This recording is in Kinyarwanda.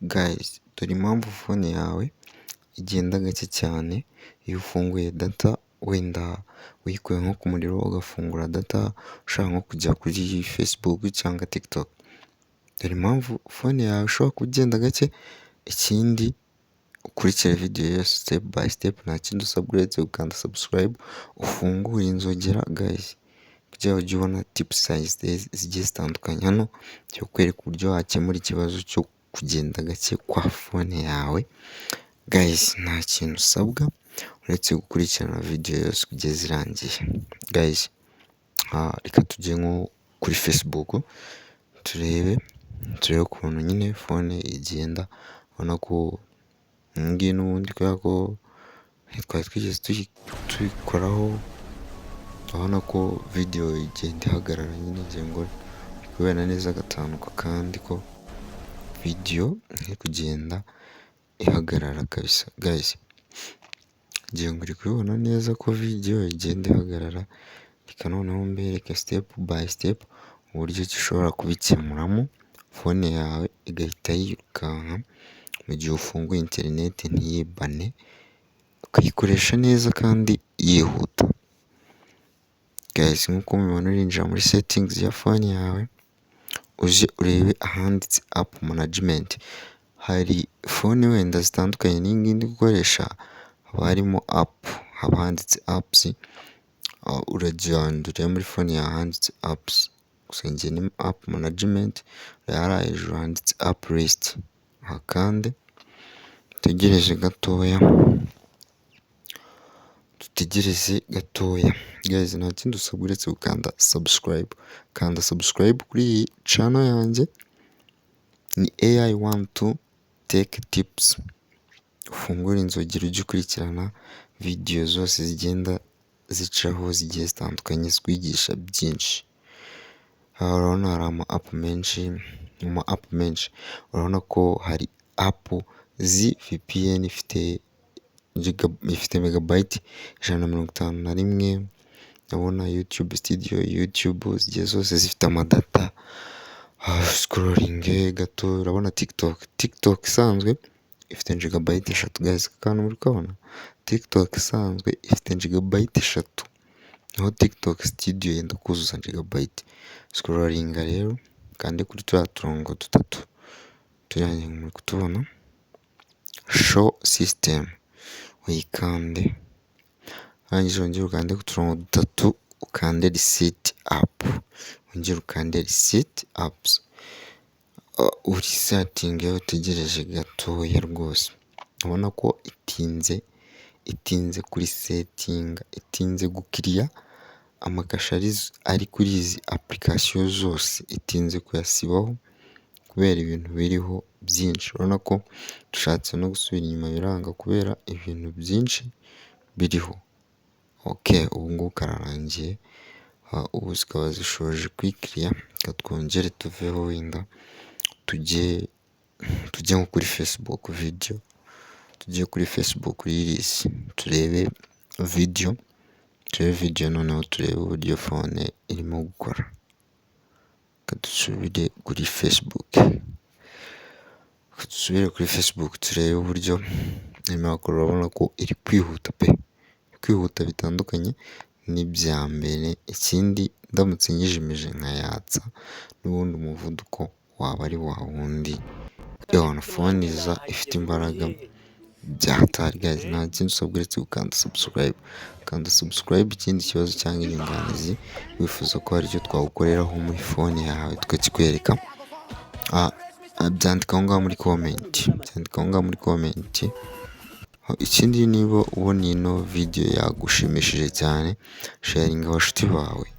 Guys, dore impamvu phone yawe igenda gake cyane iyo ufunguye data, wenda uyikuye nko ku muriro ugafungura data ushaka nko kujya kuri Facebook cyangwa TikTok. Dore impamvu phone yawe ishobora kuba igenda gake. Ikindi, ukurikire video yose step by step, nta kindi usabwa uretse gukanda subscribe, ufungure inzogera, guys, kugira ngo ujye ubona tips zigiye zitandukanye. Hano ngiye kukwereka uburyo wakemura ikibazo cyo kugenda gake kwa phone yawe. Guys, nta kintu usabwa uretse gukurikirana video yose kugeza irangiye. Guys, reka tujye nko kuri Facebook turebe ukuntu nyine phone igenda. Ubona ko iyi ngiyi n'ubundi, kubera ko ntitwari twigeze tuyikoraho, urabona ko video igenda ihagarara nyine. Ngira ngo uri kubibona neza gatanu ku kandi ko video iri kugenda ihagarara kabisa. Guys, ngira ngo uri kubibona neza ko video igenda ihagarara. Reka noneho mbereke step by step uburyo ki ushobora kubikemuramo, phone yawe igahita yirukanka mu gihe ufunguye interineti, ntiyibane, ukayikoresha neza kandi yihuta. Guys, nk'uko mubibona, urinjira muri settings ya phone yawe, uze urebe ahanditse app management. Hari phone wenda zitandukanye n'iyi ngiyi ndi gukoresha, haba harimo app, haba handitse apps. Uragenda urebe muri phone yawe ahanditse apps, gusa njye ni app management. Hariya hejuru handitse app list, uhakande, utegereze gatoya, dutegereze gatoya. Guys, nta kindi usabwa uretse gukanda subscribe. Kanda subscribe kuri iyi channel yanjye, ni AI one two tech tips, ufungure inzogera ujye ukurikirana video zose zigenda zicaho zigiye zitandukanye zikwigisha byinshi. Aha urabona hari ama app menshi, mu ma app menshi urabona ko hari app VPN ifite megabyte 151. Ndabona YouTube Studio, YouTube zigiye zose zifite amadata. Scrollinge gato, urabona TikTok, TikTok isanzwe ifite gigabyte 3. Guys, aka kantu muri kubona, TikTok isanzwe ifite gigabyte 3, naho TikTok Studio yenda kuzuza gigabyte. Scrollinga rero, ukande kuri turiya turongo dutatu turiya muri kutubona, show system uyikande, urangije wongere ukande ku turongo dutatu, ukande reset app, wongere ukande reset apps, uresetinge, utegereje gatoya rwose. Ubona ko itinze, itinze kuresetinga, itinze gucleara amacache ari kuri izi application zose, itinze kuyasibaho kubera ibintu biriho byinshi. Urabona ko dushatse no gusubira inyuma biranga kubera ibintu byinshi biriho. Okay, ubu ngubu kararangiye, ubu zikaba zishoje kwicleara. Reka twongere tuveho, wenda tujye nko kuri Facebook video, tujye kuri Facebook reels turebe video, turebe video noneho turebe uburyo phone irimo gukora. Reka dusubire kuri Facebook, reka dusubire kuri Facebook turebe uburyo irimo irakora. Urabona ko iri kwihuta pe, kwihuta bitandukanye n'ibya mbere. Ikindi, ndamutse nyijimije nkayatsa, n'ubundi umuvuduko waba ari wa wundi. Ewana, phone iza ifite imbaraga bya hatari. Guys, nta kindi usabwa uretse gukanda subscribe, kanda subscribe. Ikindi kibazo cyangwa inyunganizi, wifuza ko hari icyo twagukoreraho muri phone yawe tukakikwereka, byandika aho ngaho muri comment, byandika aho ngaho muri comment. Ikindi, niba ubona ino video yagushimishije cyane, sharinga abashuti bawe.